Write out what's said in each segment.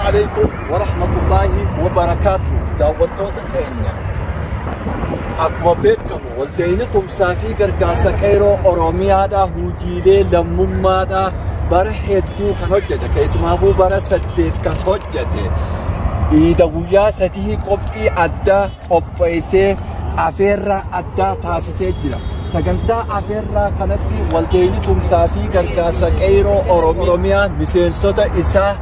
Alaikum warahmatullaahi wabarakaatu. Daawwattoota keenya, akkuma beekamu waldeenni tumsaa fi gargaarsa qeeroo Oromiyaadhaa hojiilee lammummaadhaa bara hedduu kan hojjete, keessumaafuu bara 8 kan hojjete, iida guyyaa 3 qophii addaa qopheessee afeerraa addaa taasisee jira. Sagantaa afeerraa kanatti waldeenni tumsaa fi gargaarsa qeeroo Oromiyaa miseensota isaa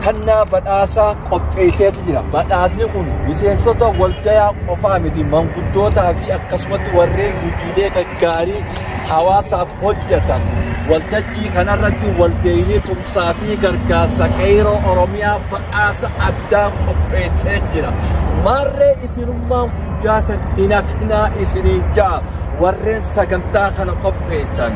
kennaa badhaasaa qopheesseetu jira. Badhaasni kun miseensota waldayaa qofaa miti, manguddootaa fi akkasumatti warreen hojiilee gaggaarii hawaasaaf hojjetan. Waltajjii kanarratti waldeenii tumsaa fi gargaarsa qeeroo Oromiyaa badhaasa addaa qopheessee jira. Maarree isinummaan guyyaa san hin hafinaa isiniin ja'a warreen sagantaa kana qopheessan.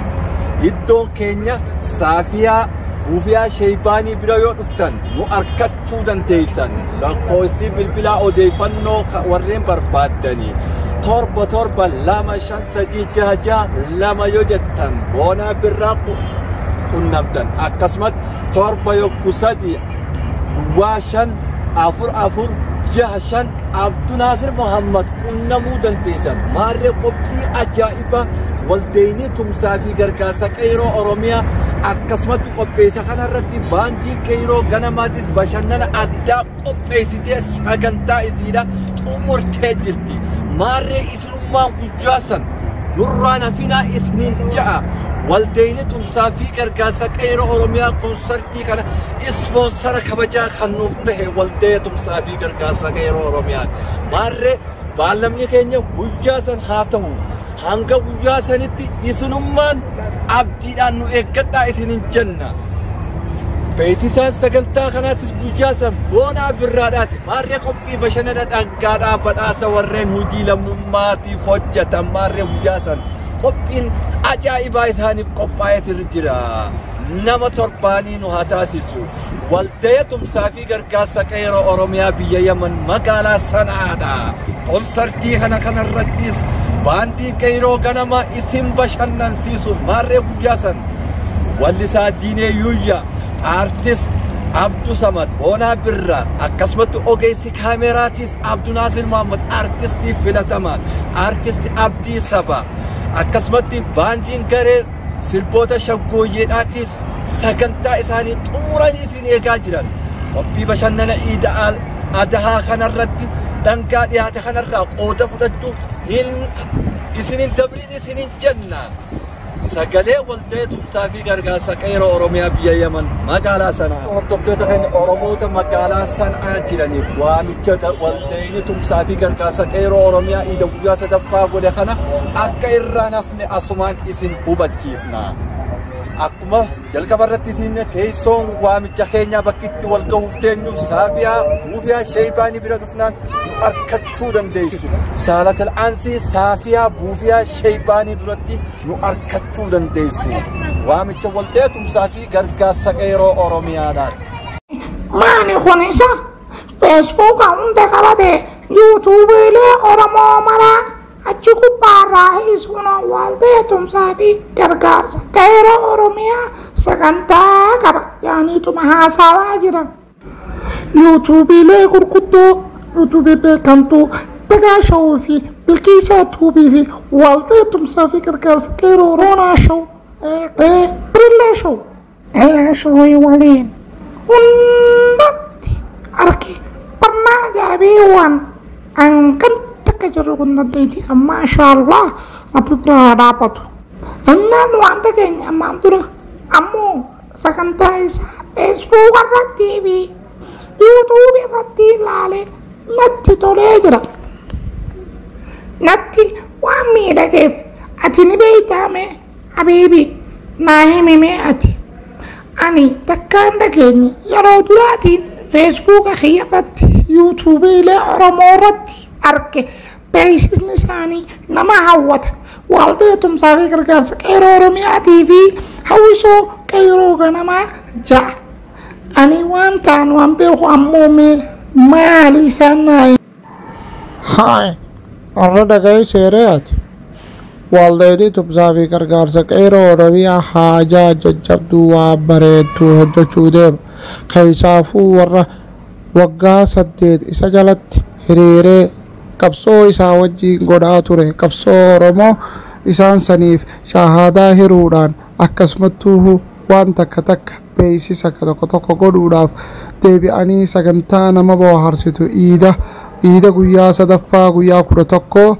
Iddoon keenya Saafiyaa Buufiyaa Sheebaanii bira yoo dhuftan nu arkachuu dandeessan. Lakkoofsi bilbilaa odeeffannoo warreen barbaaddanii 7 7 2 5 3 6 6 2 yoo jettan Boonaa Birraa qunnamtan. Akkasumas 7 yokku 3 duwwaa 5 4 4 6 5 Abdunaasir Muhammad qunnamuu dandeessan. Maarree qophii ajaa'ibaa waldeenii tumsaa fi gargaarsa qeeroo Oromiyaa akkasumatti qopheessa kanarratti baandii qeeroo ganamaatis bashannana addaa qopheessitee sagantaa isiidha xumurtee jirti. Maarree isinummaan guyyaa san nurraan hafinaa isiniin ja'a. Waldeenii tumsaa fi gargaarsa qeeroo Oromiyaa konsartii kana ispoonsara kabajaa kan nuuf tahe waldee tumsaa fi gargaarsa qeeroo Oromiyaa. Maarree baallamni keenya guyyaa san haa ta'u. Hanga guyyaa sanitti isinummaan abdiidhaan nu eeggadhaa isiniin jenna. Beeksisaan sagantaa kanaattis guyyaa san Boonaa Birraadhaati. Maarree qophii bashannana dhangaadhaa badhaasa warreen hojii lammummaatiif hojjetan maarree guyyaa san qophiin ajaa'ibaa isaaniif qophaa'eetu jira. Nama torbaanii nu haa taasisu. Waldee tumsaa fi gargaarsa qeeroo Oromiyaa biyya Yaman magaalaa Sana'aadha. Konsartii kana kanarrattis baandii qeeroo ganama isin bashannansiisu. Maarree guyyaa san wallisaa Diinee Yuuyyaa, aartist Abdu Samad, Boonaa Birraa, akkasumatti ogeessi kaameraatis Abdunaasir Muhammad, aartistii filatamaa, aartisti Abdii Saba, akkasumatti baandiin garee sirboota shaggooyyeedhaatis sagantaa isaanii xumuranii isin eegaa jiran. Qophii bashannana iida adahaa kanarratti dhangaa dhiyaate kanarraa qooda fudhachuu hin isinin dabriin isinin jenna. Sagalee waldee tumsaa fi gargaarsa qeeroo Oromiyaa biyya Yaman magaalaa Sana'aa. Hordoftoota keenya Oromoota magaalaa Sana'aa jiraniif waamicha waldeenii tumsaa fi gargaarsa qeeroo Oromiyaa iida guyyaa 3ffaa godhe kana akka irraa hafne asumaan isin hubachiifna. Akkuma jalqaba irratti isin teessoon waamicha keenyaa bakki itti wal gahuuf teenyu Saafiyaa Buufiyaa Sheebaanii bira dhufnaan nu arkachuu dandeessu. Saalatal Aansii Saafiyaa Buufiyaa Sheebaanii duratti nu arkachuu dandeessu. Waamicha waldee tumsaa fi gargaarsa qeeroo Oromiyaadhaati. Maani kun isa Feesbuuka hunda qabate yuutuubiilee Oromoo maraa achi gubbaarraa hiisuun waldee tumsaa fi gargaarsa qeeroo Oromiyaa sagantaa qaba yaaniituma haasawaa jiran. Yuutuubiilee gurguddoo yuutuubii beekamtuu Dagaa Shawuu fi Bilqiisaa Tuubii fi waldee tumsaa fi gargaarsa qeeroo Roonaa Shaw, Birillee Shaw, Shawii waliin hundatti arge barnaa ajaa'ibii hangan takka jiru kun dandeettii kan maashaallah rabbi biraa dhaabbatu. Innaan waan dhageenya ammaan dura ammoo sagantaa isaa Feesbuuk irratti fi yuutuubii irratti ilaalee natti tolee jira. Natti waan miidhageef ati ni beektaame habiibi naa himime ati. Ani takkaan dhageenye yeroo duraatiin Feesbuuka kiyya irratti yuutuubiilee Oromoo irratti arge beeksisni isaanii nama hawwata. Waldee tumsaa fi gargaarsa qeeroo Oromiyaatii fi hawwisoo qeeroo ganamaa ja'a. Ani waan ta'an waan beeku ammoo mee maali isaan naa Haay, har'a dhaga'ee seeree ati. Waldeenii tumsaa fi gargaarsa qeeroo Oromiyaa haajaa jajjabduu waan bareedduu hojjechuu deema. Keessaafuu warra waggaa 8 isa jalatti hiriiree qabsoo isaa wajjin godhaa ture qabsoo Oromoo isaan saniif shahaadaa hiruudhaan akkasumattuu waan takka takka beeksisa tokko tokko godhuudhaaf deebi'anii sagantaa nama bohaarsitu iida guyyaa sadaffaa guyyaa 11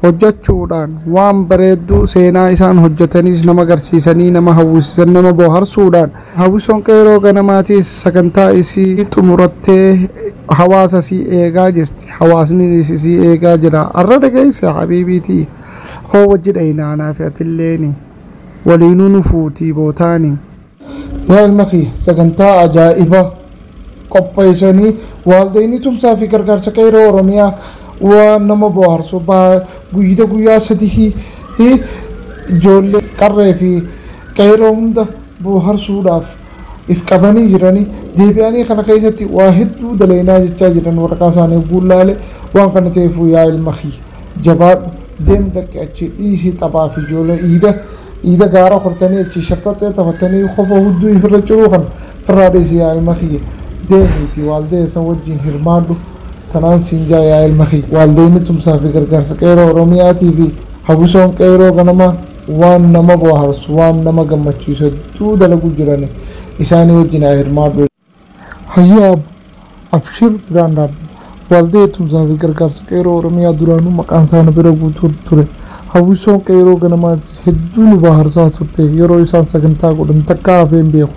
hojjechuudhaan waan bareedduu seenaa isaan hojjetaniis nama agarsiisanii nama hawwisiisan nama bohaarsuudhaan hawwisoon qeeroo ganamaatiis sagantaa isii xumurattee hawaasa isii eegaa jirti. Hawaasnis isii eegaa jira. Arra dhageessa habiibiitii koo wajji dhayinaanaa fi atilleeni waliinuu nu fuutii bootaani. Yaa ilma kiyya sagantaa ajaa'ibaa qopheessanii waldeenii tumsaa fi gargaarsa qeeroo Oromiyaa waan nama bohaarsu guyyaa 3 ijoollee qarree fi qeeroo hunda bohaarsuudhaaf if qabanii jiranii deebi'anii kana keessatti waa hedduu dalaynaa jechaa jiran waraqaa isaanii guullaale waan kana ta'eef yaa ilma kiyya jabaadhu deem dhaqi achi dhiisii taphaa fi ijoollee iida gaara hortanii achi sharxaxee taphatanii qofa hudduu ifirra ciruu kan firraa dhiisii yaa ilma kiyya deemiiti waldee san wajjin hirmaadhu. Tanaan siin jaa yaa ilma kiyya waldeenni tumsaa fi gargaarsa qeeroo Oromiyaatii fi hawwisoon qeeroo ganamaa waan nama bohaarsu waan nama gammachiisu hedduu dalagu jirani isaanii wajjin haa hirmaadhu. Hayyaa abshir biraan dhaabba. Waldee tumsaa fi gargaarsa qeeroo Oromiyaa duraanuu maqaan isaanii bira guutuu ture. Hawwisoon qeeroo ganamaatis hedduu nu bohaarsaa turte yeroo isaan sagantaa godhan takka hafee hin beeku.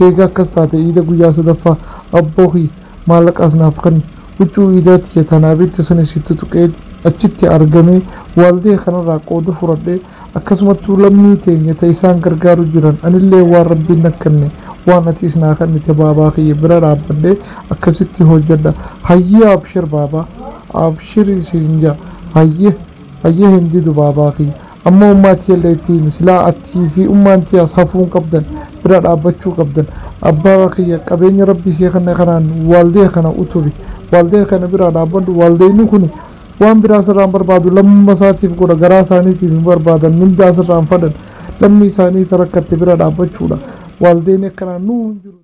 Egaa akkas taate iida guyyaa sadaffaa abboo kiyya maallaqaas naaf kenni huccuu iidaati tanaa bitti sana sitti tuqeeti achitti argamee waldee kanarraa qooda fudhadhee akkasumattuu lammii teenya ta isaan gargaaru jiran anillee waan rabbiin na kenne waan atiis naa kennite baabaa kiyya bira dhaabbadhee akkasitti hojjedha. Hayyee abshir baabaa abshir isin jaa hayyee hayyee hin didu baabaa kiyya amma ummaatii illee itti himi silaa atii fi ummaan tiyaas hafuun qabdan bira dhaabbachuu qabdan abbaa kiyya qabeenya rabbi ishee kana kanaan waldee kana utubi waldee kana bira dhaabbadhu waldeenni kun waan biraa sirraan barbaadu lammummaa isaatiif godha garaa isaaniitiif hin barbaadan mindaa sirraan fadhan lammii isaanii tarakkatte bira dhaabbachuudha waldeen akkanaa nuu hin jiru.